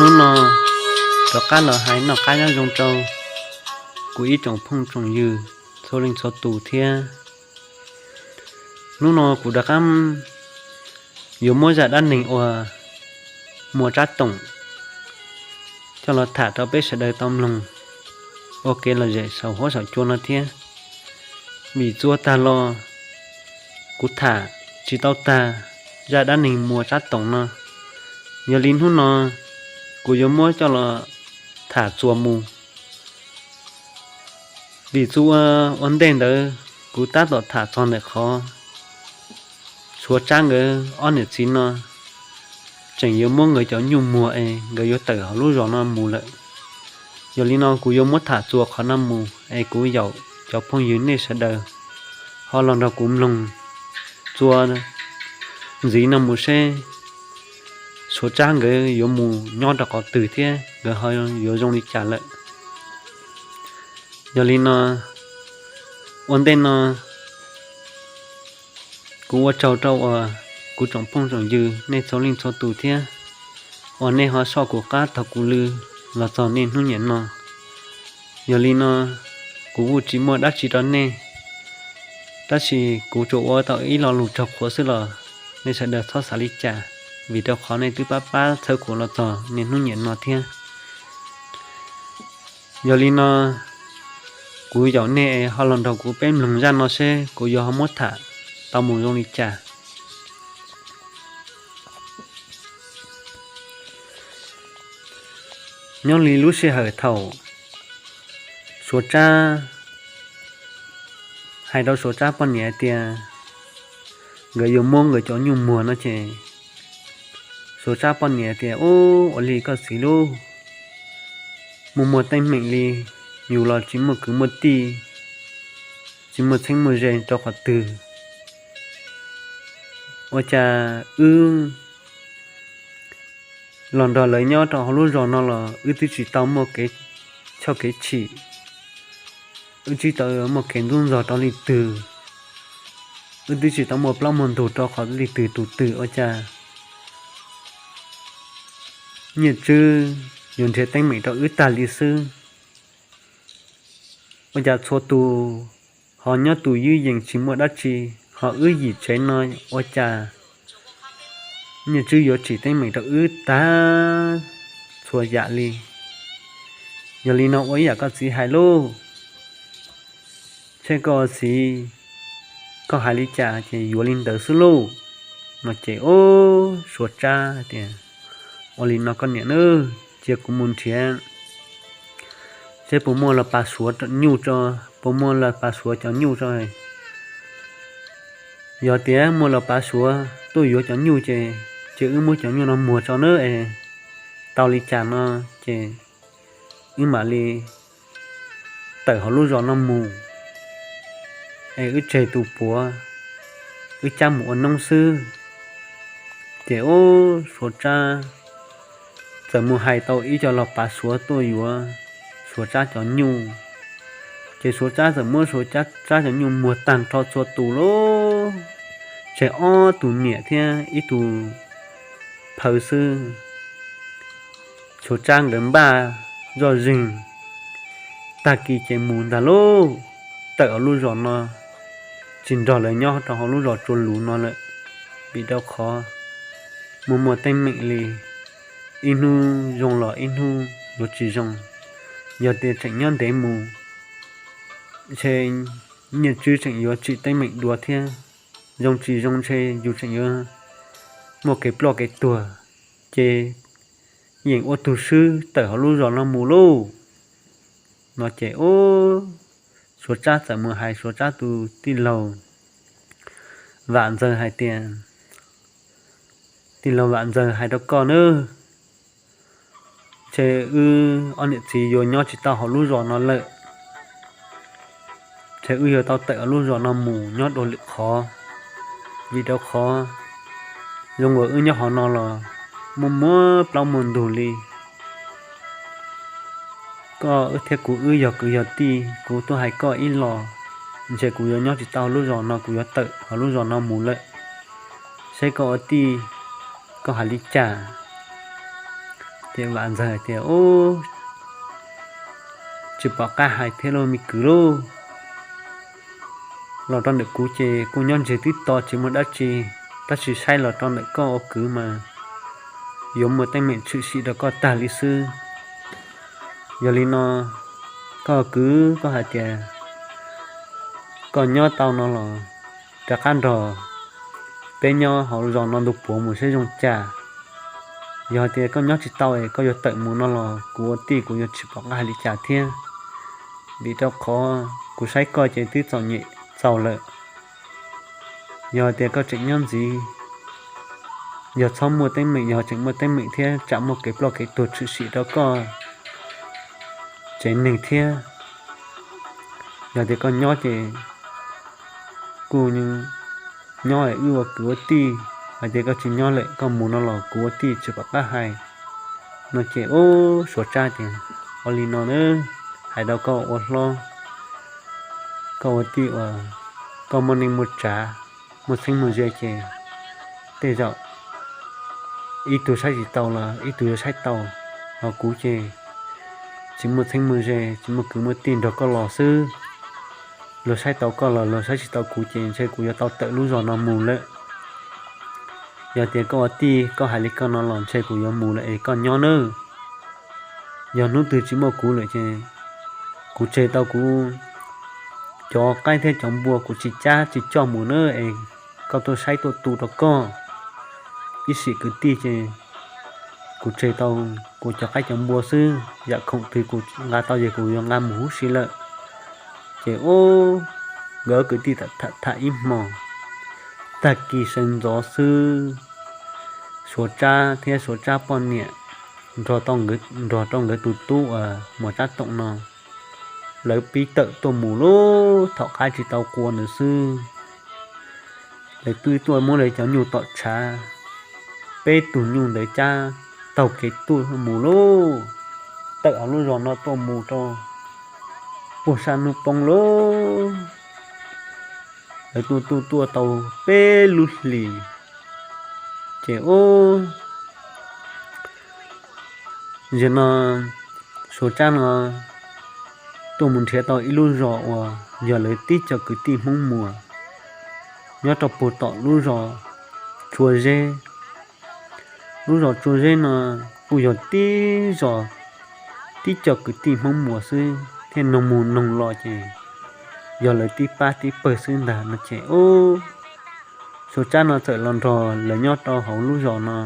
Hnub no rov qab los hais noj qab nyob zoo rau kuv ib tsoom phooj tsoom ywg txhua leej txhua tus thiab. Hnub no kuv rov qab yuav muab zaj dab neeg uas Muas Tsab Toom coj los tham rau peb sawv daws tau mloog ua kev lom zem saum huab saum cua no thiab. Vim txua tag los kuv tham tsis tau tag zaj dab neeg Muas Tsab Toom no, yog li hnub no kuv yuav muab coj los tham txuas mus. Vim txua ua ntej ntawd kuv tab tom tham txog ntawm qhov Suav Tsab nkawd ob niam txiv no tseem yuav muab nkawd cov nyuj muag es nkawd yuav tawm hauv lub zos no mus lawm. Yog li no kuv yuav muab tham txuas qhov no mus es kuv yaum cov phooj ywg nej sawv daws ho los nrog kuv mloog txua ntxiv no mus seb Suav Tsab nkawd yuav mus nyob rau qhov twg thiab nkawd ho yuav zoo li cas lawm. Yog li no ua ntej no kuv ua tsaug rau uas kuv tsoom phooj tsoom ywg nej txhua leej txhua tus thiab uas nej ho soj kuv qab taug kuv lw los txog niaj hnub niam no. Yog li no kuv kuj tsis muaj dab tsi rau nej, tab sis kuv tsuas ua tau ib lo lus raug qhuav xwb los nej sawv daws txhob xav li cas, vim rau qhov nej twb pab pab txhawb kuv los txog niaj hnub niam no thiab. Yog li no kuv yaum nej ho los nrog kuv peb mloog zaj no seb kuv yuav ho muab tham tau mus zoo li cas. Nyob li lub sij hawm thaum Suav Tsab hais rau Suav Tsab poj niam tias nkawd yuav muab nkawd cov nyuj muag no ces Suav Tsab poj niam tias, Ub, ua li koj txiv lauj, muaj muaj teeb meem li, yus los tsis muaj kwv muaj tij, tsis muaj txheeb muaj ze rau qhov twg. Ua cas wb los nrog lawv nyob rau hauv lub zos no los wb twb tsis tau muaj kev choj kev chim, wb tsis tau muaj kev ntxub ntxog rau leej twg, wb twb tsis tau muaj plaub muaj ntug rau qhov leej twg tus twg, ua cas Nyiaj Tswb yuav nrhiav teeb meem rau wb tag li xwb? Ua cas txhua tus ho nyob tus ywj yees tsis muaj dab tsi, ho wb yim tsev no ua cas Nyiaj Tswb yuav tsim teeb meem rau wb tag txhua yam li? Yog li no ua ib yam koj txiv hais lauj, seb koj txiv, koj hais li cas ces yuav li ntawd xwb lauj. No ces ub, Suav Tsab tias, Ua li no koj niam nawb, cia kuv mus nrhiav seb puas muaj los pav Suav nyuj tso, puas muaj los pav Suav cov nyuj tso. Yog tias muaj los pav Suav tuaj yuav cov nyuj ces cia wb muab cov nyuj no muag tso nawb es, tau li cas no ces wb mam li tawm hauv lub zos no mus, es wb tseg tus puav, wb cab mus ua noob xwb. Ces ub, Suav Tsab txawm mus hais tau ib co los pav Suav tuaj yuav Suav Tsab cov nyuj, ces Suav Tsab txawm muab Suav Tsab cov nyuj muag tag nrho txhua tus lauj, tseg ob tug niam thiab ib tug phaw xwb. Suav Tsab nkawd npaj zoj zeeg, tag kis ces mus ntag lauj, tawm hauv lub zos no, tsis nrog lawv nyob rau hauv lub zos Tsua Lus no lawm, vim rau qhov muaj muaj teeb meem li, ib hnub zoo los ib hnub yuav tsis zoo. Yog tias tseem nyob ntev mus ntshe Nyiaj Tswb tseem yuav tsim teeb meem dua thiab, zoo tsis zoo ntshe yus tseem yuav muaj kev ploj kev tuag, ces yeem ua tug swb tawm hauv lub zos no mus lauj. No ces ub, Suav Tsab txawm mus hais Suav Tsab tus tij laug Vam Ntxawg hais tias, Tij laug Vam Ntxawg, hais rau koj nawb, ntshe wb ob niam txiv yuav nyob tsis tau hauv lub zos no lawm, ntshe wb yuav tau tawm hauv lub zos no mus nyob dua lwm qhov, vim rau qhov zoo uas wb nyob hauv no los muaj muaj plaub muaj ntug li. Koj thiab kuv wb yog kwv yog tij, kuv tuaj hais koj ib los, ntshe kuv yuav nyob tsis tau hauv lub zos no, kuv yuav tawm hauv lub zos no mus lawm. Saib koj ua tij, koj hais li cas? Ces Vam Ntxawg tias, Ub, tsis pom qab hais thiab lauj me kwv lauj. Los rau ntawm kuv ces kuj nyob ntseg twb to tsis muaj dab tsi, tab sis saib los rau ntawm koj ua kwv mas yuav muaj teeb meem tshwm sim rau koj tag li xwb. Yog li no, koj ua kwv koj hais tias koj nyob tau no los rov qab nrog peb nyob hauv zos no ntu puav mus saib zoo cas. Yog hais tias koj nyob tsis tau es koj yuav tawm mus no los kuv ua tij kuv yuav tsis pom qab hais li cas thiab, vim rau qhov kuv saib koj ces twb txom nyem txaus lawm. Yog hais tias koj tseem nyob ntxiv, yog txhob muaj teeb meem, yog tseem muaj teeb meem thiab tsam muaj kev ploj kev tuag tshwm sim rau koj tsev neeg thiab. Yog tias koj nyob ces kuj nyob es wb ua kwv ua tij, hais tias koj tsis nyob lawm koj mus no los kuv ua tij tsis pom qab hais. No ces ub, Suav Tsab tias, Ua li no na, hais rau koj ua hlob, koj ua tij uas koj muaj neej muaj tsav, muaj txheeb muaj ze ces tej zaum ib tug saib tsis tau los ib tug yuav saib tau. Ho kuv ces tsis muaj txheeb muaj ze, tsis muaj kwv muaj tij nrog koj los xwb. Luag saib tau koj los luag saib tsis tau kuv ces ntshe kuv yuav tau tawm lub zos no mus lawm. Yog tias koj ua tij koj hais li koj no los ntshe kuv yuav mus lawm es koj nyob nawb. Yog hnub twg tsis muaj kuv lawm ces kuv tseg tau kuv cov qaib thiab cov npua kuv tsis cab tsis coj mus na es koj tuaj saib tuaj tu rau koj. Ib sim kwv tij ces kuv tseg tau kuv cov qaib cov npua xwb, yam khoom twg kuv nqa tau ces kuv yuav nqa mus huv si lawm. Ces ub, nkawd kwv tij tham tham ib hmos, tag kis sawv ntxov xwb, Suav Tsab thiab Suav Tsab poj niam nrog rau nkawd tus tub uas Muas Tsab Toom no, lawv pib tawm tuaj mus lub thaum qab tsis tau qua ntawd xwb. Lawv twb tuaj muab lawv cov nyuj tom tshav, peb tug nyuj ntawd cab taug kev tuaj mus lauj, tawm hauv lub zos no tuaj mus rau puag sab hnub poob lauj. Lawv tuaj tuaj tuaj tau peb lub hlis, ces ub, zaum no Suav Tsab no tuaj mus nrhiav tau ib lub zos uas yog lawv tib co kwv tij Hmoob Muas nyob rau puag tom lub zos Tsua Zeb. Lub zos Tsua Zeb no kuj yog tib zos tib co kwv tij Hmoob Muas xwb thiaj noog mus noog los ces yog lawv tib pab tib pawg xwb ntag no ces ub, Suav Tsab no txawm los nrog lawv nyob rau hauv lub zos no.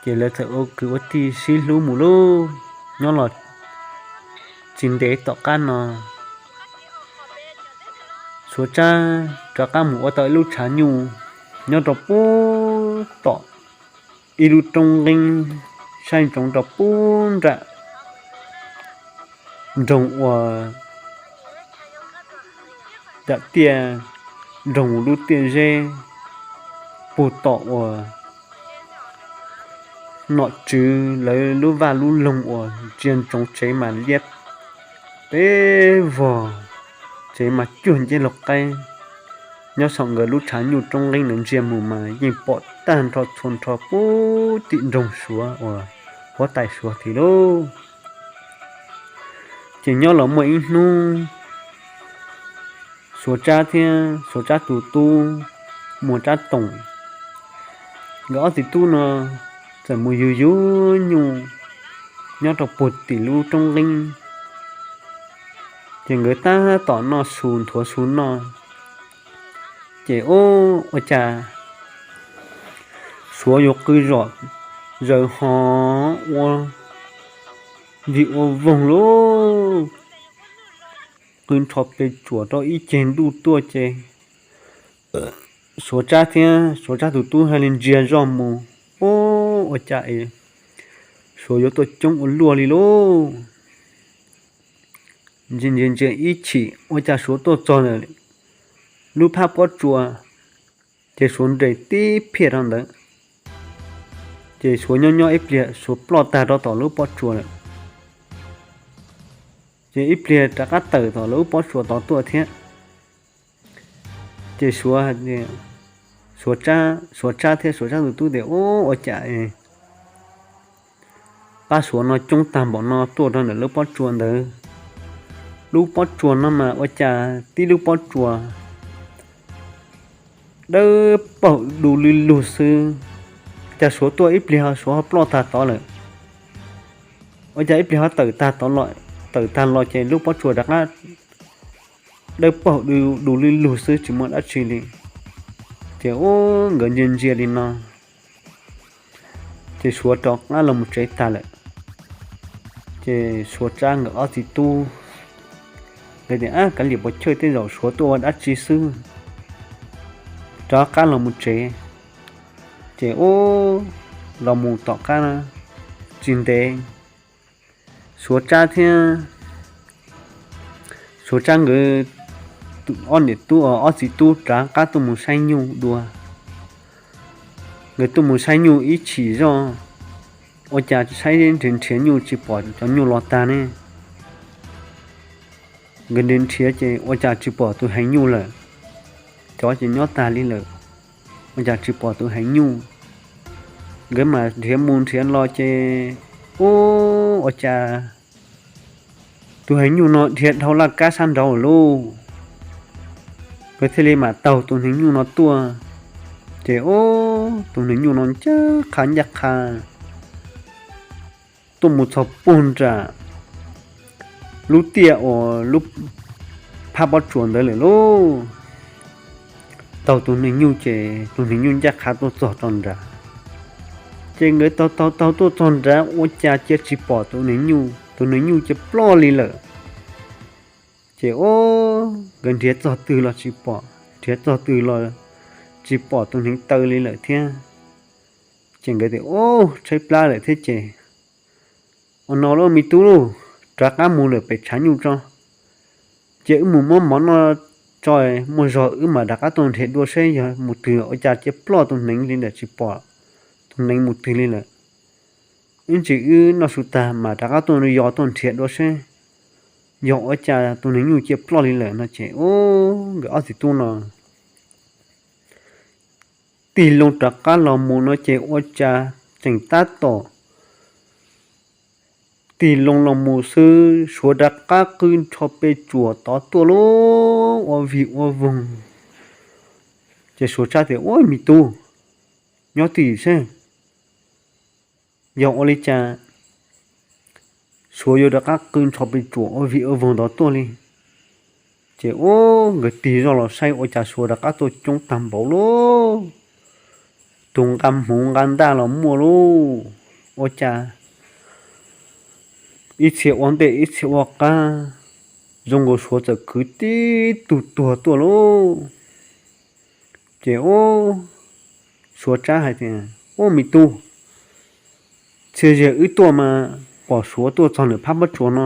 Ces lawv txawm ua kwv ua tij sib hlub mus lauj. Nyob los tsis ntev tom qab no Suav Tsab rov qab mus ua tau ib lub tshav nyuj nyob rau puag tom ib lub roob nqeeb saib ntsoov rau puag nram nroog uas nram tiaj, nroog lub tiaj zeb puag tom uas nom tswv lawv lub vaj lub loog uas ntsia ntsoov tsev mas liab peb vog, tsev mas cuag ncej laug qaib. Nyob saum nkawd lub tshav nyuj roob nqeeb ntawd ntsia mus mas yeej pom tag nrho txhua nrho puag tim nroog Suav uas huab tais Suav tid lauj. Ces nyob los muaj ib hnub Suav Tsab thiab Suav Tsab tus tub Muas Tsab Toom, nkawd ob txiv tub no txawm mus yug yug nyuj nyob rau puag tim lub roob nqeeb. Ces nkawd tab tom noj su nthuav su noj, ces ub, ua cas Suav yuav qw zom zaws ho ua vim ua voog lauj, qw nrho pes tsuam rau ib ceg ntuj tuaj ces Suav Tsab thiab Suav Tsab tus tub hais li ntsia zoj mus, ub, ua cas es Suav yuav tuaj coob ua luaj li lauj. Ntsia ntsia ntsia ib chim ua cas Suav tuaj txog ntawm lub phab pob tsuas, ces Suav nres tib phiaj rau ntawd. Ces Suav nyob nyob ib pliag Suav ploj tag rau tom lub pob tsuas lawm. Ces ib pliag rov qab tawm tom lub pob tsuas tod tuaj thiab. Ces Suav, Suav Tsab thiab Suav Tsab tus tub tias, Ub, ua cas es pab suav no coob tag npaum no tuaj rau ntawm lub pob tsuas ntawd. Lub pob tsuas no mas ua cas tib lub pob tsuas dawb paug du lug lug xwb, cas suav tuaj ib pliag suav ho ploj tag tod lawm. Ua cas ib pliag ho tawm tag tod los, tawm tag los ces lub pob tsuas rov qab dawb paug du lug lug xwb tsis muaj dab tsi li. Ces ub nkawd ntsia ntsia li no ces suav rov qab los mus tsev tag lawm. Ces suav tsab nkawd ob txiv tub nkawd tias, Ab, kav liam pov chawj, tej zaum suav tuaj ua dab tsi xwb. Rov qab los mus tsev. Ces ub los mus tom qab tsis ntev, suav tsab thiab suav tsab nkawd ob niam tub, ob txiv tub rov qab tuaj mus saib nyuj dua. Nkawd tuaj mus saib nyuj ib chim zoj, ua cas saib nrhiav nrhiav nyuj tsis pom cov nyuj los tag ne. Nkawd nrhiav nrhiav ces ua cas tsis pom tus heev nyuj lawm. Cov ces nyob tag li lawm, ua cas tsis pom tus heev nyuj. Nkawd mam nrhiav mus nrhiav los ces ub ua cas tus heev nyuj no dhia dhau laj kab sab nraud lawm lauj. Nkawd thiaj li mam taug tus heev nyuj no tuaj. Ces ub tus heev nyuj no ncaj qha ncaj qha tuaj mus txog puag nram lub tiaj uas lub phab pob tsuas ntawd lawm lauj. Taug tus heev nyuj ces tus heev nyuj ncaj qha tuaj txog rau nrad. Ces nkawd taug taug taug tuaj txog nrad ua cas cia tsis pom tus heev nyuj, tus heev nyuj cia ploj li lawm. Ces ub nkawd nrhiav txog twg los tsis pom, nrhiav txog twg los tsis pom tus heev taw li lawm thiab. Ces nkawd tias, Ub, tshaib plab lawm thiab ces ua no lauj me tub lauj, rov qab mus lawm pem tshav nyuj tso. Ces wb mus muab mov noj tso, muaj zog wb mam rov qab tuaj nrhiav dua seb yog mus twg, ua cas cia ploj tus heev li lawm tsis pom tus heev mus twg li lawm. Ib ntsis wb noj su tag mas rov qab tuaj yos tuaj nrhiav dua seb yog ua cas tus heev nyuj cia ploj li lawm no ces ub nkawd ob txiv tub no tig loo rov qab los mus no ces ua cas tseem tab tom tig loo los mus xwb suav rov qab qw nrho pes tsuam tod tuaj lauj, ua vig ua voog. Ces suav tsab tias, Ub me tub, nyob twj ywm seb yog ua li cas suav yuav rov qab qw nrho pes tsuam ua vig ua voog tod tuaj li. Ces ub nkawd tig zoj los saib ua cas suav rov qab tuaj coob tag npaum lauj. Tus nqa hmuv nqa ntaj los muaj lauj, ua cas ib txhia ua ntej ib txhia ua qab, zoo nkaus suav txawm kwv tib tug tuag tuaj lauj. Ces ub suav tsab hais tias, Ub me tub, txhia zaug wb tuaj mas pom suav tuaj txog ntawm phab pob tsuas no,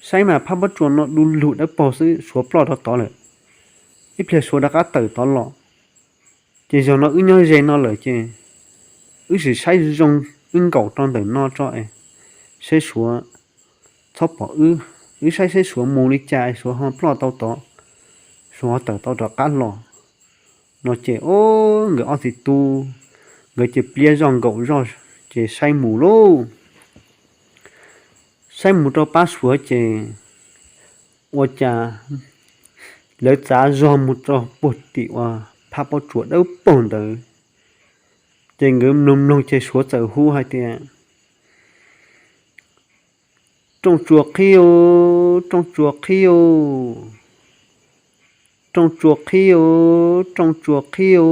saib mas phab pob tsuas no du lug dawb paug xwb suav ploj rau tod lawm. Ib pliag suav rov qab tawm tod los. Ces zaum no wb nyob ze no lawm ces wb sim saib zoo, wb nkaum rau ntawm no tso es saib suav txhob pom wb, wb saib saib suav mus li cas suav ho ploj tau tod, suav ho tawm tau rov qab los. No ces ub nkawd ob txiv tub nkawd ces pliab zoj nkaum zoj ces saib mus lauj. Saib mus rau pab suav ces ua cas lawv txav zog mus rau puag tim uas phab pob tsuas dawb paug ntawd. Ces nkawd mloog mloog ces suav txawm hu hais tias, Rooj tsua qhib, rooj tsua qhib, rooj tsua qhib, rooj tsua qhib.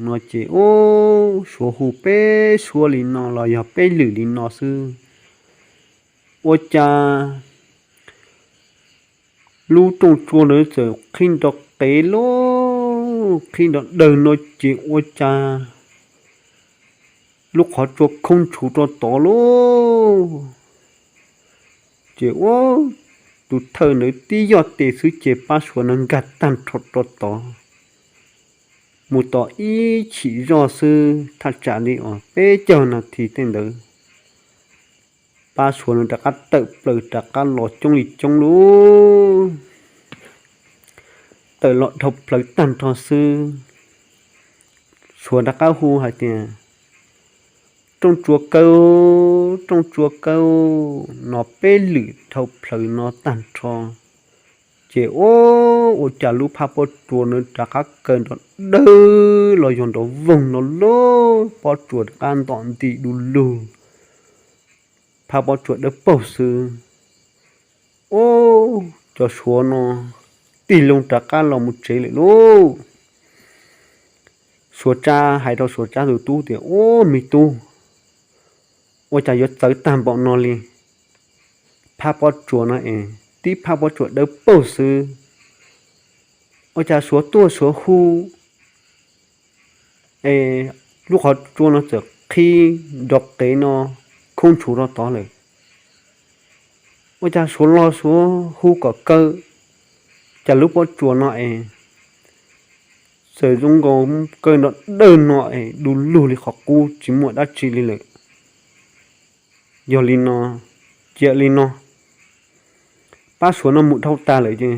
No ces ub suav hu peb suab li no los yog peb lwm li no xwb, ua cas lub rooj tsua ntawd txawm qhib nrov qev lauj, qhib nrov dawg no ces ua cas lub qhov tsua khoob tshuv rau tod lauj. Ces ua tus thawj ntawd tib yoj tes xwb ces pab suav no nkag tag nrho rau tod. Mus tod ib chim zoj xwb thaj tsam li uas peb caug nas this tej ntawd, pab suav no rov qab tawm plaws rov qab los coob li coob lauj. Tawm los dhau plaws tag nrho xwb, suav rov qab hu hais tias, Rooj Tsua kaw, Rooj Tsua kaw, no peb lwm dhau plaws no tag nrho. Ces ua, ua cas lub phaj pob tsuas no rov qab kaw nrov dawb los yog nrov voog no lauj, pob tsuas rov qab ntom nti du lug, phaj pob tsuas dawb paug xwb. Ua, cov Suav no tig loo rov qab los mus tsev lawm lauj. Suav Tsab hais rau Suav Tsab tus tub tias, Ua, me tub, ua cas yuav txawv tag npaum no li? Phaj pob tsuas no es tib phaj pob tsuas dawb paug xwb, ua cas Suav tuaj Suav hu es lub qhov tsua no txawm qhib nrov qev no khoob tshuv rau tod lawm. Ua cas Suav los Suav hu kom kaw, cas lub pob tsuas no es txawm zoo nkaus kaw nrov dawb no es du lug li qhov qub tsis muaj dab tsi li lawm. Yog li no, cia li no, pab Suav no mus dhau tas lawm ces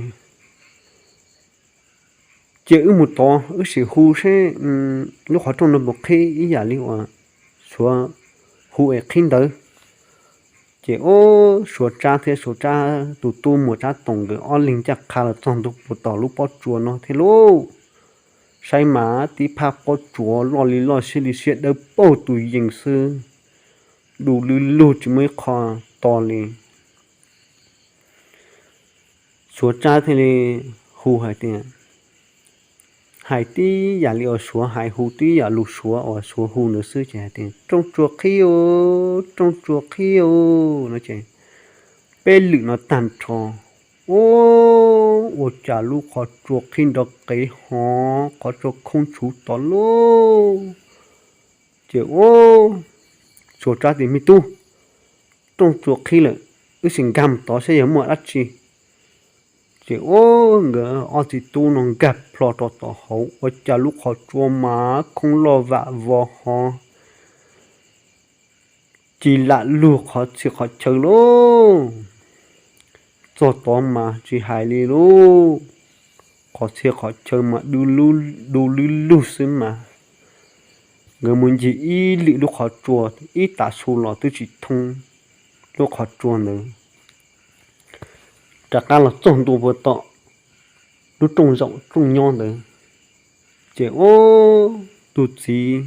cia wb mus tod wb sim hu seb lub qhov rooj no puas qhib ib yam li uas Suav hu es qhib ntawd. Ces ua, Suav Tsab thiab Suav Tsab tus tub Muas Tsab Toom nkawd ob leeg ncaj qha los txog ntua puag tom lub pob tsuas no thiab lauj. Saib mas tib phaj pob tsuas loj li loj siab li siab dawb paug tus yees xwb, du lug lug tsis muaj ib qho to li. Suav Tsab thiaj li hu hais tias, hais tib yam li uas Suav hais, hu tib yam lus Suav uas Suav hu ntawd xwb ces hais tias, Rooj Tsua qhib, Rooj Tsua qhib no ces peb lwm no tag nrho. Ua, ua cas lub qhov tsua qhib nrov qev hov, qhov tsua khoob tshuv tod lauj. Ces ua, Suav Tsab tias, Me tub, rooj tsua qhib lawm, wb sim nkag mus tod saib yog muaj dab tsi. Ces ua, nkawd ob txiv tub no nkag plho rau tom hauv, ua cas lub qhov tsua mas khoob loj vam vos hov, ci lam lug qhov txhia qhov chaw lauj. Txog tod mas tsis hais li lauj, qhov txhia qhov chaw mas du lug lug xwb mas. Nkawd mus ncig ib lwm lub qhov tsua, ib tav su los twb tsis thoob lub qhov tsua ntawd. Rov qab los txog ntua puag tom lub rooj zaum rooj nyob ntawd, ces ua, tus txiv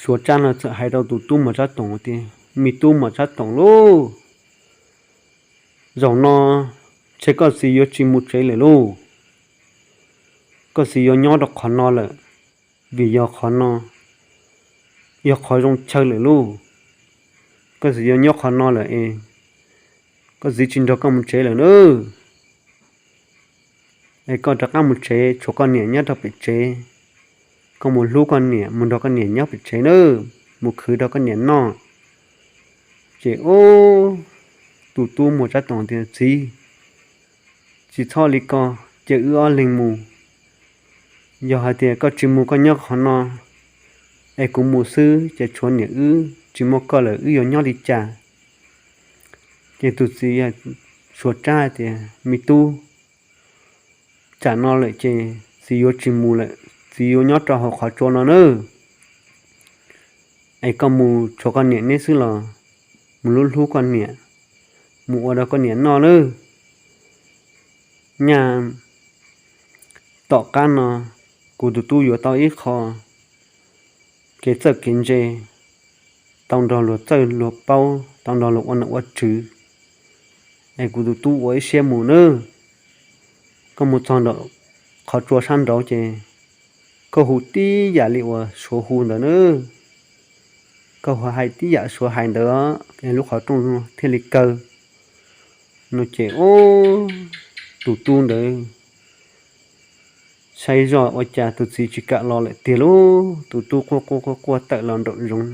Suav Tsab no txawm hais rau tus tub Muas Tsab Toom tias, Me tub Muas Tsab Toom lauj, zaum no ntshe koj txiv yuav tsis mus tsev lawm lauj. Koj txiv yuav nyob rau qhov no lawm, vim yog qhov no yog qhov zoo chaw lawm lauj. Koj txiv yuav nyob qhov no lawm es koj txiv tsis nrog koj mus tsev lawm na. Es koj rov qab mus tsev, tshuav koj niam nyob rau pem tsev. Koj mus hlub koj niam, mus nrog koj niam nyob pem tsev na, mus khwv rau koj niam noj. Ces ua, tus tub Muas Tsab Toom tias, Txiv, tsis txhob li ko, cia wb ob leeg mus. Yog hais tias koj tsis mus koj nyob qhov no, es kuv mus xwb ces tshuav niam wb tsis muaj koj lawm wb yuav nyob li cas? Ces tus txiv Suav Tsab hais tias, Me tub, tsam no lawm ces txiv yuav tsis mus lawm, txiv yuav nyob rau hauv qhov tsua no nawb. Es koj mus tshuav koj niam neb xwb los mus hlub hlub koj niam, mus ua rau koj niam noj nawb. Nyaj tom qab no kuv tus tub yuav tau ib qho kev txawj kev ntse, tau nrog luag txawj luag paub, tau nrog luag ua nom ua tswv, es kuv tus tub ua ib siab mus nawb. Koj mus txog nraum qhov tsua sab nraud ces koj hu tib yam li uas Suav hu ntawd nawb. Koj hu hais tib yam Suav hais ntawd, lub qhov rooj thiaj li kaw no ces ua, tus tub ntawd saib zoj ua cas tus txiv tsis kam los lawm tiag lauj. Tus tub quaj quaj quaj quaj tawm los nraum zoov,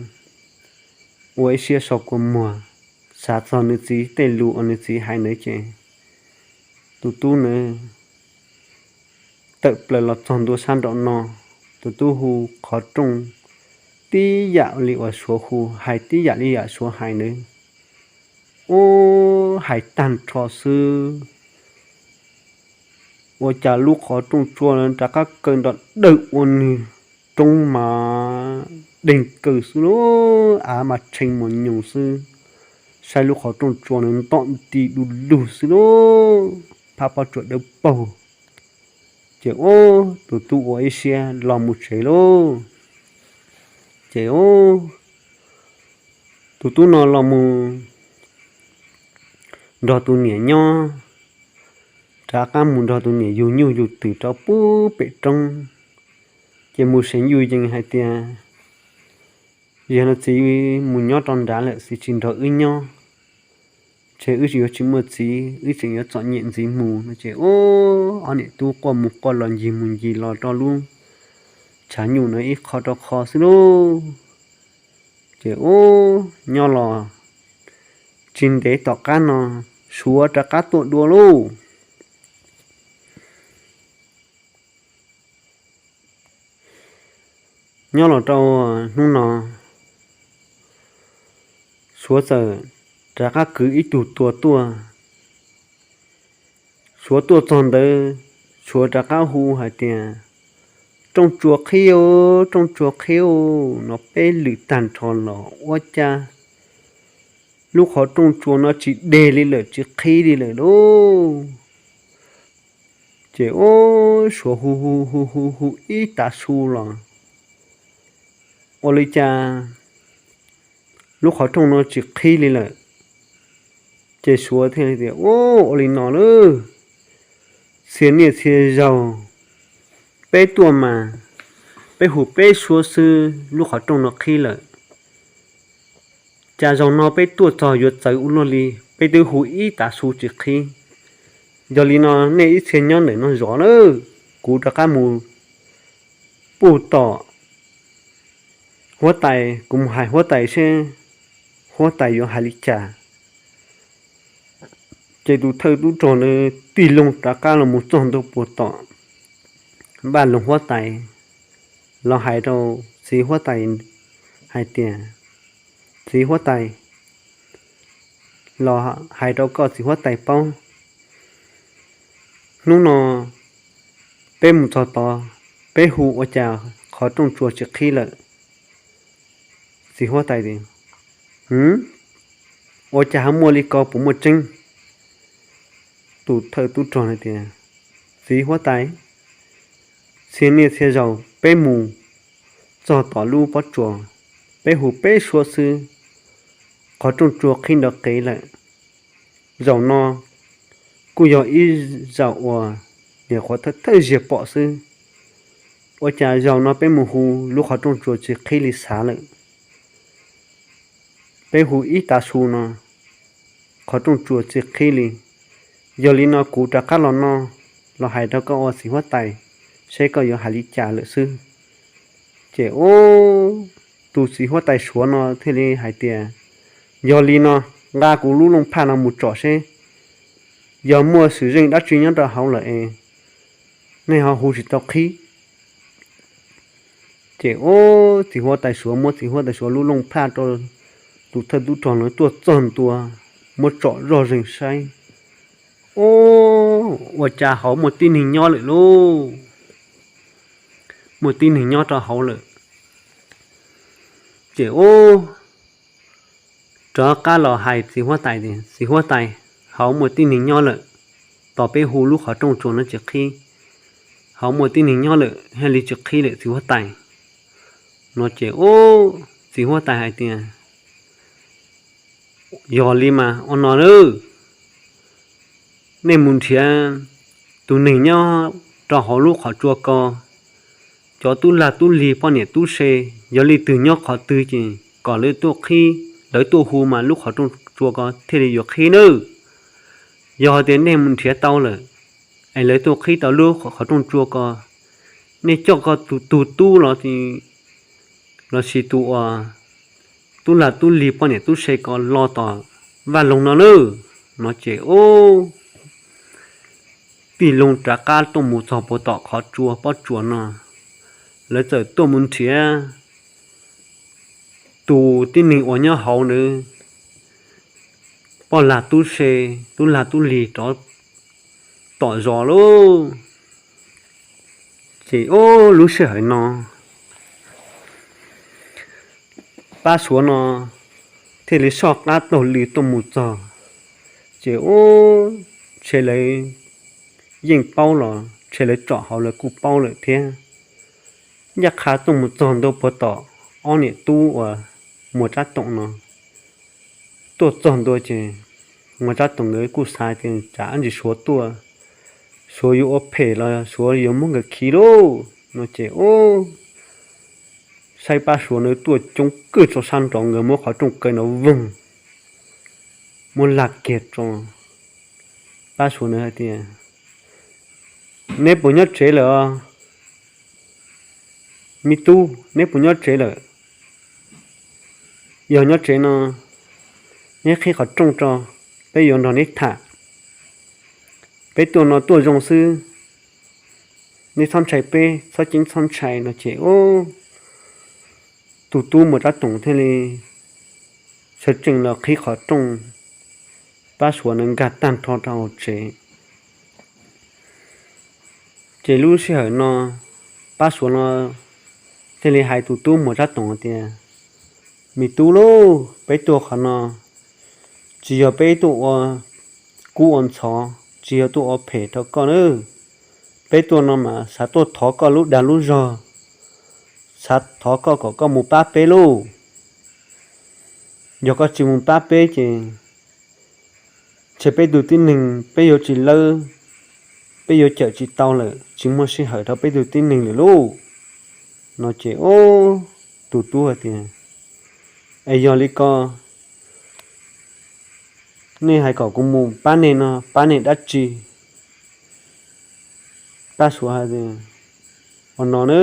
ua ib siab so kua muag, xav txog nws txiv tej lus uas nws txiv hais ntawd ces tus tub ntawd tawm plaws los txog ntua sab nraum no. Tus tub hu qhov rooj tib yam li uas Suav hu, hais tib yam li yam Suav hais ntawd. Ua, hais tag nrho xwb, ua cas lub qhov rooj tsua rov qab kaw nrov dawb ua nws roob mas deeg kaws xwb lauj, av mas tshee mos nyoos xwb. Saib lub qhov rooj tsua nws ntom nti du lug xwb lauj, phab pob tsuas dawb paug. Ces ub, tus tub ua ib siab los mus tsev lauj. Ces ub, tus tub no los mus nrog tus niam nyob, rov qab mus nrog tus niam yug nyuj yug twm rau pub pem roob. Ces mus seev yus yees hais tias, yog no txiv mus nyob rau nrad lawm, txiv tsis nrog wb nyob, ces wb yuav tsis muaj txiv, wb tseem yuav txom nyem ntxiv mus no. Ces ub, ob niam tub quaj mus quaj los, ncig mus ncig los rau lub tshav nyuj no ib qho rau qho xwb lauj. Ces ub, nyob los tsis ntev tom qab no, Suav rov qab tuaj dua lauj. Nyob los rau hnub no, Suav txawm rov qab kwv ib tug tuag tuaj. Suav tuaj txog ntawd, Suav rov qab hu hais tias, rooj tsua qhib, rooj tsua qhib no peb lwm tag nrho los ua cas lub qhov rooj tsua no tsis deg li lawm, tsis qhib li lawm lauj. Ces ub, Suav hu hu hu hu hu ib tav su los, ua li cas lub qhov rooj no tsis qhib li lawm? Ces Suav thiaj li tias, ub, ua li no lauj, txhia niaj txhia zaus peb tuaj mas peb hu peb suab xwb lub qhov rooj no qhib lawm. Cas zaum no peb tuaj txog yuav txawv ua luaj li, peb twb hu ib tav su tsis qhib. Yog li no nej ib txhia nyob ntawm no zov lawm, kuv rov qab mus puag tom huab tais, kuv mus hais huab tais seb huab tais yuav hais li cas. Ces tus thawj tub rog ntawd tig loo rov qab los mus txog ntua puag tom vaj loog huab tais, los hais rau txiv huab tais hais tias, txiv huab tais, los hais rau koj txiv huab tais paub, hnub no peb mus txog tod, peb hu ua cas qhov rooj tsua tsis qhib lawm? Txiv huab tais tias, ua cas ho muaj li ko, puas muaj tseeb? Tus thawj tub rog hais tias, txiv huab tais, txhia niaj txhia zaus peb mus txog tom lub pob tsuas, peb hu peb suab xwb, qhov rooj tsua qhib nrov qev lawm. Zaum no kuj yog ib zaum uas nyuam qhuav thawj thawj zaug pom xwb. Ua cas zaum no peb mus hu lub qhov rooj tsua tsis qhib li xav lawm? Peb hu ib tav su no, qhov rooj tsua tsis qhib li. Yog li no kuv rov qab los no, los hais rau koj ua txiv huab tais, seb koj yuav hais li cas lawm xwb. Ces ub, tus txiv huab tais suav no thiaj li hais tias, yog li no, nqa kuv lub looj phaj no mus tsom seb yog muaj swm zeej dab tsi nyob rau hauv lawm es nej ho hu tsis tau qhib. Ces ub, txiv huab tais suav muab txiv huab tais suav lub looj phaj rau tus thawj tub rog no tuaj txog ntua, muab tsom zoj zeeg saib. Ub, ua cas hauv muaj tib neeg nyob lawm lauj. Muaj tib neeg nyob rau hauv lawm. Ces ub, rov qab los hais txiv huab tais tias, txiv huab tais, hauv muaj tib neeg nyob lawm, tos peb hu lub qhov rooj tsua no tsis qhib. Hauv muaj tib neeg nyob lawm thiaj li tsis qhib lawm txiv huab tais. No ces ub, txiv huab tais hais tias, yog li mas ua no lawm, nej mus nrhiav tus neeg nyob rau hauv lub qhov tsua ko, cov tub lag tub lig poj niam tub se, yog leej twg nyob qhov twg ces kom lawv tuaj qhib, lawv tuaj hu mas lub qhov rooj tsua ko thiaj li yuav qhib nawb. Yog hais tias nej mus nrhiav tau lawm, es lawv tuaj qhib tau lub qhov rooj tsua ko, nej coj koj tus tub los, los sis tus uas tub lag tub lig poj niam tub se ko los tom vaj loog no nawb. No ces ub, tig loo rov qab tuaj mus txog puag tom qhov tsua pob tsuas no, lawv txawm tuaj mus nrhiav tus tib neeg uas nyob hauv ntawd, poj lag tub se, tub lag tub lig rov tom zos lauj. Ces ub, lub sij hawm no Pab Suav no thiaj li soj qab taug lw tuaj mus txog, ces ub, ntshe lawv yeej paub los ntshe lawv tsom hauv lawv kuj paub lawm thiab. Ncaj qha tuaj mus txog ntua puag tom ob niam tub uas Muas Tsab Toom no. Tuaj txog ntua ces Muas Tsab Toom nkawd kuj xav tias tsam ntsis Suav tuaj, Suav yuav ua phem los Suav yuav muab nkawd khi lauj no ces ub, saib Pab Suav na tuaj coob kawg tso sab nraud, nkawd muab qhov rooj kaw nrov voog, muab lag kiag tso. Pab Suav na hais tias, Neb puas nyob tsev lawm os? Me tub, neb puas nyob tsev lawm? Yog nyob tsev no, neb qhib qhov rooj tso, peb yuav nrog neb tham. Peb tuaj no tuaj zoo xwb, neb txhob ntshai peb, txhob ceeb txhob ntshai no ces ub, tus tub Muas Tsab Toom thiaj li sawv tsees los qhib qhov rooj, Pab Suav na nkag tag nrho rau hauv tsev. Ces lub sij hawm no Pab Suav no thiaj li hais tus tub Muas Tsab Toom tias, Me tub lauj, peb tuaj qhov no tsis yog peb tuaj ua kub ua ntxhov, tsis yog tuaj ua phem rau koj na. Peb tuaj no mas xav tuaj thov koj lub dag lub zog, xav thov koj kom koj mus pab peb lauj. Yog koj tsis mus pab peb ces ntshe peb tug tib neeg peb yuav tsis lawb, peb yuav cawm tsis tau lawm, tsis muaj sij hawm rau peb tug tib neeg lawm lauj no ces ub, tus tub hais tias, Es yog li ko nej hais kom kuv mus pab nej no pab nej dab tsi? Pab Suav hais tias, Ua no na,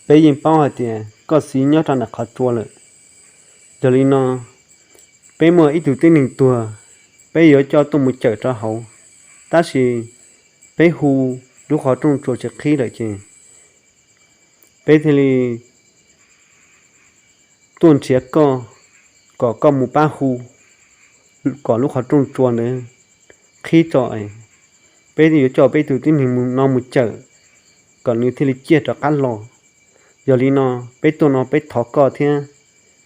peb yeej paub hais tias koj txiv nyob rau nram qhov tsua lawm. Yog li no, peb muaj ib tug tib neeg tuag, peb yuav coj tuaj mus cawm rau hauv, tab sis peb hu lub qhov rooj tsua tsis qhib lawm ces peb thiaj li tuaj nrhiav koj, kom koj mus pab hu kom lub qhov rooj tsua ntawd qhib tso. Peb yuav coj peb tug tib neeg no mus cawm kom nws thiaj li ciaj rov qab los. Yog li no, peb tuaj no peb thov koj thiab,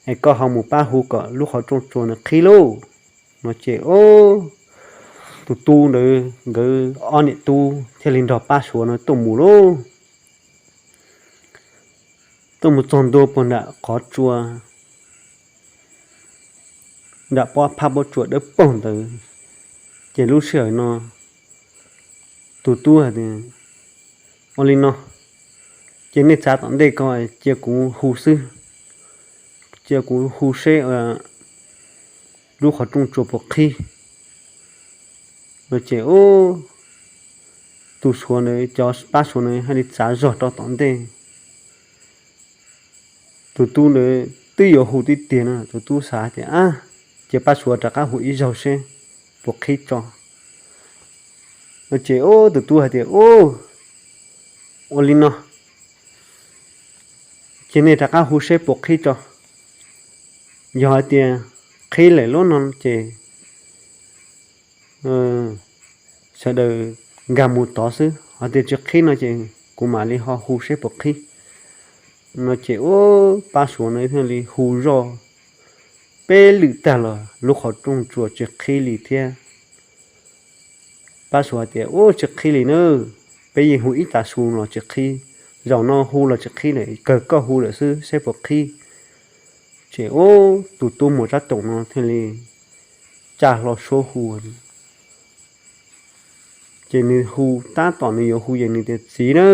es koj ho mus pab hu kom lub qhov rooj tsua ntawd qhib lauj no ces ub, tus tub ntawd nkawd ob niam tub thiaj li nrog Pab Suav no tuaj mus lauj. Tuaj mus txog ntua puag nram qhov tsua, nram pob phab pob tsuas dawb paug ntawd, ces lub sij hawm no tus tub hais tias, Ua li no, ces nej txav tom ntej ko, cia kuv hu xwb, cia kuv hu seb lub qhov rooj tsua puas qhib no ces ub, tus Suav ntawd, cov Pab Suav ntawd thiaj li txav zog rau tom ntej. Tus tub ntawd twb yuav hu tib tiag no, tus tub xav tias, Ab, ces Pab Suav rov qab hu ib zaug seb puas qhib tso no ces ub, tus tub hais tias, Ub, ua li no, ces nej rov qab hu seb puas qhib tso. Yog hais tias qhib lawm lub no ces sawv daws nkag mus tod xwb, hos tias tsis qhib no ces kuv mam li ho hu seb puas qhib no ces ub, Pab Suav ntawd thiaj li hu zoj peb lwm tag los lub qhov rooj tsua tsis qhib li thiab. Pab Suav tias, Ub, tsis qhib li na, peb yeej hu ib tag su los tsis qhib, zaum no hu los tsis qhib lawm, kawg koj hu lawm xwb seb puas qhib. Ces ub, tus tub Muas Tsab Toom no thiaj li tsa hlo suab hu. Ces nws hu, tab tom nws yuav hu ces nws tias, Txiv na,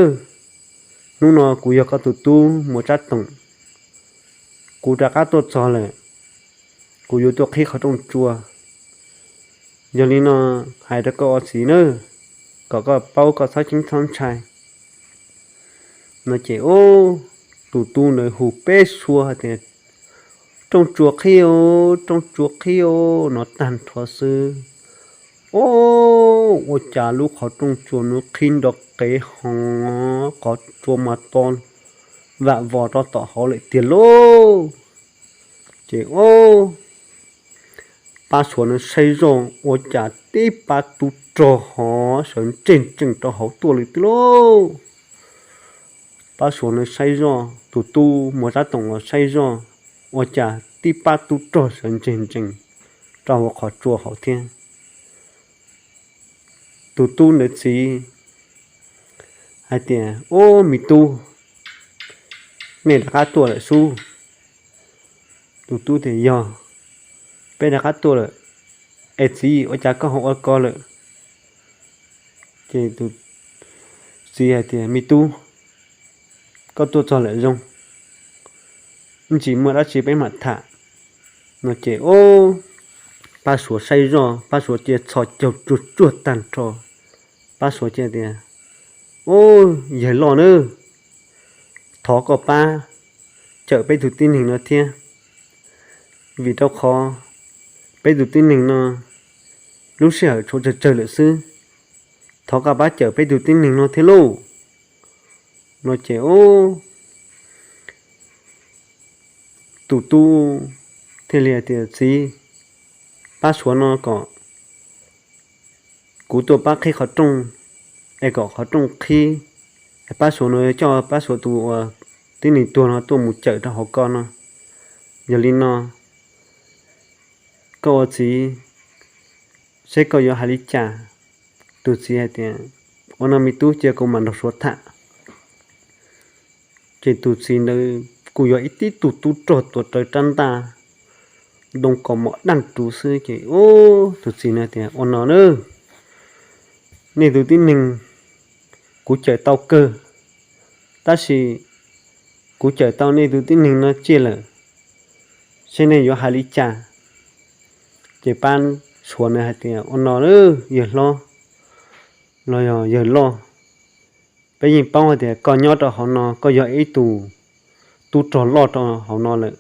hnub no kuv yog koj tus tub Muas Tsab Toom, kuv rov qab tuaj txog lawm, kuv yuav tuaj qhib qhov rooj tsua. Yog li no, hais rau koj ua txiv na, kom koj paub koj txhob ceeb txhob ntshai no ces ub, tus tub ntawd hu peb suab hais tias, Rooj tsua qhib os, rooj tsua qhib os no tag nrho xwb. Ub, ua cas lub qhov rooj tsua nws qhib nrov qev ho, qhov tsua mas to vam vos rau tom hauv lawm tiag lauj. Ces ub, Pab Suav nws saib zoj ua cas tib pab tub rog ho sawv ntseg ntsees rau hauv tuaj li tiag lauj. Pab Suav nws saib zoj, tus tub Muas Tsab Toom los saib zoj, ua cas tib pab tub rog sawv ntseg ntsees rau hauv qhov tsua hauv thiab. Tus tub ntawd txiv hais tias, Ub, me tub, nej rov qab tuaj lawm sub? Tus tub tias, Yog, peb rov qab tuaj lawm. Es txiv, ua cas koj ho ua ko lawm? Ces tus txiv hais tias, Me tub, koj tuaj txog lawm zoo, ntsis muaj dab tsi peb mam tham. No ces, ub, pab suav saib zoj, pab suav cia txhos caug tsuag tsuag tag nrho. Pab suav cia tias, Ub, yawg loj nawb, thov koj pab cawm peb tus tib neeg no thiab, vim rau qhov peb tus tib neeg no lub sij hawm tshuav tsawg tsawg lawm xwb. Thov koj pab cawm peb tus tib neeg no thiab lauj. No ces, ub, tus tub thiaj li hais tias, Txiv, pab suav no kom kuv tuaj pab qhib qhov rooj, es kom qhov rooj qhib, es pab suav no coj pab suav tus uas tib neeg tuag no tuaj mus cawm rau hauv ko no. Yog li no, koj ua txiv, seb koj yuav hais li cas? Tus txiv hais tias, Ua no me tub, cia kuv mam nrog suav tham. Ces tus txiv ntawd kuj yog ib tib tug tub rog tuav rawv rab ntaj ntoo kaus mom daj ruv xwb. Ces ub, tus txiv no tias, Ua no na, nej tus tib neeg kuv cawm tau kawg, tab sis kuv cawm tau nej tus tib neeg no ciaj lawm, seb nej yuav hais li cas? Ces pab suav na hais tias, Ua no, yawg hlob los yog yawg loj, peb yeej paub hais tias koj nyob rau hauv no koj yog ib tug tub rog loj rau hauv no lawm.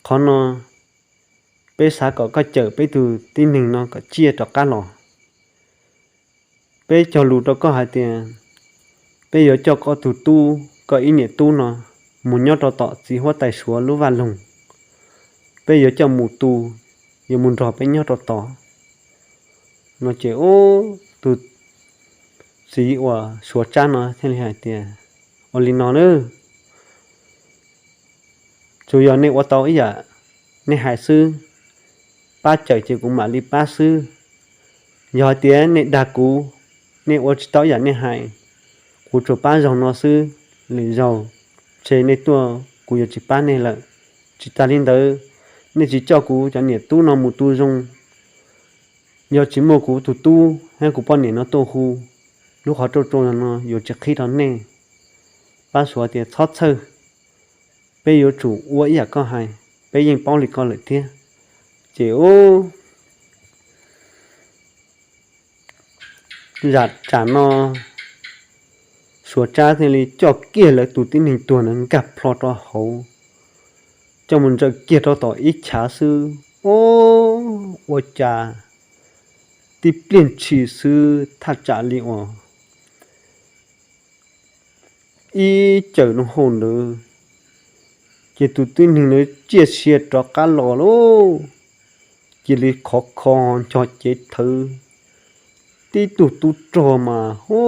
Qhov no peb xav kom koj cawm peb tus tib neeg no kom ciaj rov qab los. Peb cog lus rau koj hais tias peb yuav coj koj tus tub, koj ib niam tub no mus nyob rau tom txiv huab tais suav lub vaj loog. Peb yuav coj mus tu, yuav mus nrog peb nyob rau tod. No ces ub, tus txiv uas suav tsab no thiaj li hais tias, Ua li no na, tsuas yog nej ua tau ib yam nej hais xwb, pab cawm ces kuv mam li pab xwb. Yog hais tias nej dag kuv, nej ua tsis tau ib yam nej hais, kuv tsuas pab zaug no xwb, lwm zaug ntshe nej tuaj kuv yuav tsis pab nej lawm. Tsis tas li ntawd, nej tsis coj kuv cov niam tub no mus tu zoo, yog tsis muaj kuv tus tub thiab kuv poj niam no tuaj hu, lub qhov rooj tsua no yuav tsis qhib rau nej. Pab suav tias, Txhob txhawj, peb yuav tsum ua ib yam koj hais, peb yeej paub li koj lawm thiab. Ces ub, zam tsam no suav tsab thiaj li coj kiag lawv tus tib neeg tuag na nkag plho rau hauv, coj mus ntsaws kiag rau tom ib chav xwb. Ub, ua cas tib pliag ntshis xwb thaj tsam li uas ib cawm noo hauj ntawd, ces tus tib neeg ntawd ciaj sia rov qab los lauj. Cia li khov kho nco cev thawv, tib tug tub rog mas hu,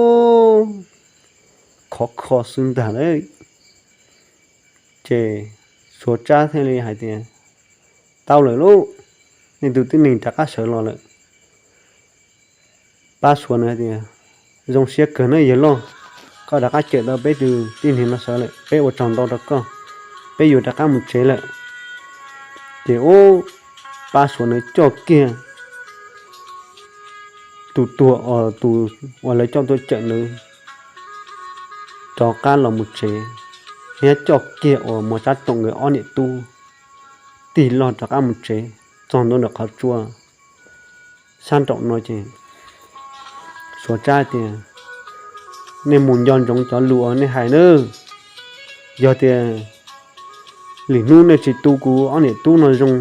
khov kho xwb ntag lauj. Ces suav tsab thiaj li hais tias, Tau lawm lauj, nej tus tib neeg rov qab sawv los lawm. Pab suav na tias, Zoo siab kawg na yawg loj, koj rov qab cawm tau peb tus tib neeg no sawv lawm, peb ua tsaug ntau rau koj, peb yuav rov qab mus tsev lawm. Ces ub, pab suav na coj kiag tus tuag, tus uas lawv coj tuaj cawm ntawd rov qab los mus tsev, thiab coj kiag uas Muas Tsab Toom nkawd ob niam tub tig log rov qab mus tsev. Txog ntua ntawm qhov tsua sab nraum no ces suav tsab tias, Nej mus nco ntsoov cov lus uas nej hais nawb. Yog tias lwm hnub nej tsis tu kuv ob niam tub no zoo,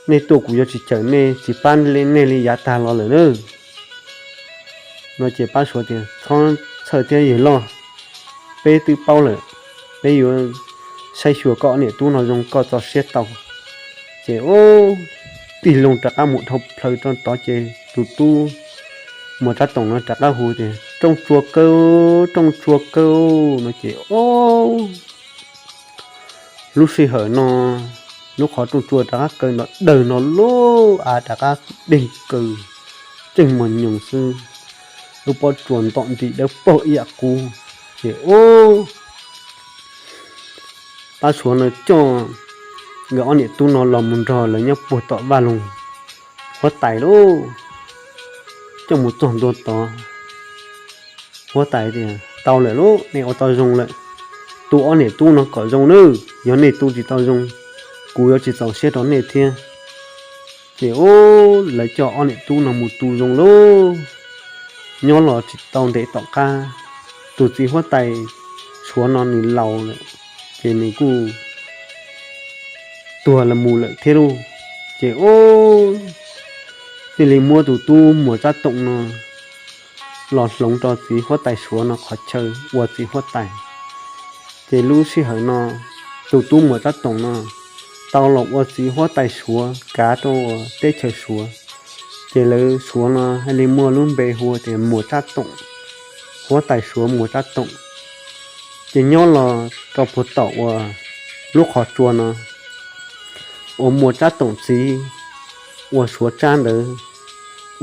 nej tuaj kuv yuav tsis cawm nej, tsis pab nej li yav tag los lawm nawb. No ces pab suav tias, Txhob txhawj thiab yawg loj, peb twb paub lawm, peb yuav saib xyuas koj ob niam tub no zoo koj txo siab tau. Ces ub, tig loo rov qab mus dhau plaws rau tod ces tus tub Muas Tsab Toom no rov qab hu tias, Rooj tsua kawg, rooj tsua kawg. No ces ub, Lub sij hawm no lub qhov rooj tsua rov qab kaw nrov dawg no, lub av rov qab deg kaw tseej mos nyoos xwb. Lub pob tsuas ntom nti dawb paug ib yam qub. Ces ub, pab Suav no coj nkawd ob niam tub no los mus nrog lawv nyob puag tom vaj loog huab tais lauj. Coj mus txog ntua tod, huab tais tias, Tau lawm lauj, nej ua tau zoo lawm. Tu ob niam tub no kom zoo nawb, yog nej tu tsis tau zoo, kuv yuav tsis txaus siab rau nej thiab. Ces ub, lawv coj ob niam tub no mus tu zoo lauj. Nyob los tsis tau ntev tom qab, tus txiv huab tais Suav no nws laus lawm, ces nws kuj tuag los mus lawm thiab lauj. Ces ub, thiaj li muab tus tub Muas Tsab Toom no los hloov rau txiv huab tais Suav no qhov chaw ua txiv huab tais. Ces lub sij hawm no, tus tub Muas Tsab Toom no tau los ua txiv huab tais Suav kav rau teb chaws Suav. Ces lawv Suav no thiaj li muaj lub npe hu tias Muas Tsab Toom, huab tais Suav Muas Tsab Toom. Ces nyob los rau puag tom uas lub qhov tsua no, uas Muas Tsab Toom txiv uas Suav Tsab ntawd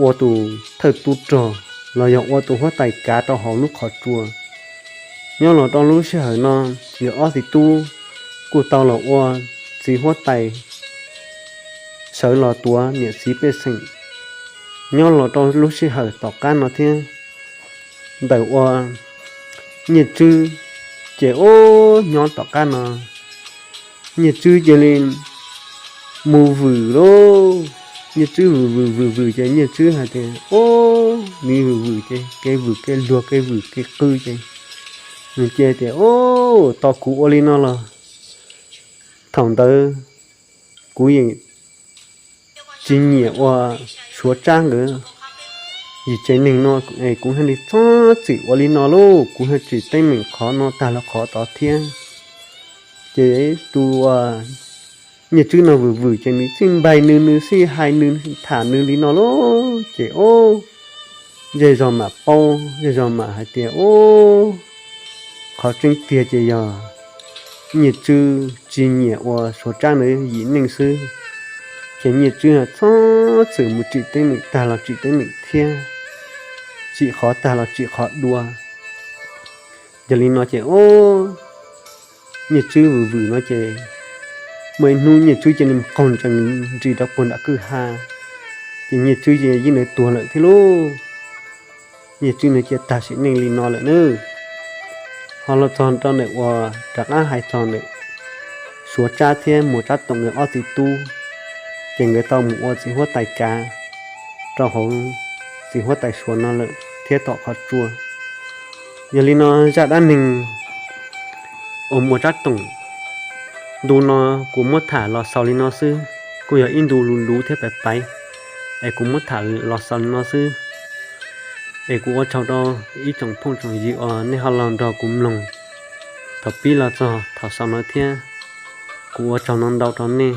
ua tus thawj tub rog los yog ua tus huab tais kav rau hauv lub qhov tsua. Nyob los rau lub sij hawm no, nkawd ob txiv tub kuj tau los ua txiv huab tais sawv los tuav niam txiv pej xeem. Nyob los rau lub sij hawm tom qab no thiab, ntawm ua Nyiaj Tswb, ces ub, nyob tom qab no Nyiaj Tswb cia li mus vwm lauj. Nyiaj Tswb vwm vwm vwm vwm ces Nyiaj Tswb hais tias, Ub, nws vwm vwm ces kev vwm kev luag kev vwm kev qw ces nws cia tias, Ub, tos kuv ua li no los thaum ntawd kuv yeej tsis nyiam ua Suav Tsab nkawd yim tsev neeg no es kuv thiaj li txhob txwm ua li no lauj, kuv thiaj tsim teeb meem qhov no tag los qhov tod thiab. Ces tus Nyiaj Tswb no vwm vwm ces nws txij npaig nws, nws txij hais nws, tham nws li no lauj. Ces ub, zej zog mam paub, zej zog mam hais tias, Ub, qhov tseeb tiag ces yog Nyiaj Tswb tsis nyiam ua Suav Tsab ntawd yim neej xwb. Ces Nyiaj Tswb txhob txwm mus tsim teeb meem tag los tsim teeb meem thiab, tsim qhov tag los tsim qhov dua. Yog li no ces ub, Nyiaj Tswb vwm vwm no ces muaj ib hnub Nyiaj Tswb cia li qaug ntsees ntsis rau puag nram kwj ha, ces Nyiaj Tswb ces yeej ntawd tuag lawm thiab lauj. Nyiaj Tswb nws cia tag sim neej li no lawm nawb. Ho los txog rau ntawm uas rov qab hais txog ntawm Suav Tsab thiab Muas Tsab Toom nkawd ob txiv tub, ces nkawd tau mus ua txiv huab tais kav rau hauv txiv huab tais Suav no lawm thiab tom qhov tsua. Yog li no zaj dab neeg uas Muas Tsab Toom ntu no kuv muab tham los xaus li no xwb, kuj yog ib ntu luv luv thiab paiv paiv, es kuv muab tham los xaus li no xwb. Es kuv ua tsaug rau ib tsoom phooj tsoom ywg uas nej ho los nrog kuv mloog thaum pib los txog thaum xaus no thiab. Kuv ua tsaug no ntau rau nej.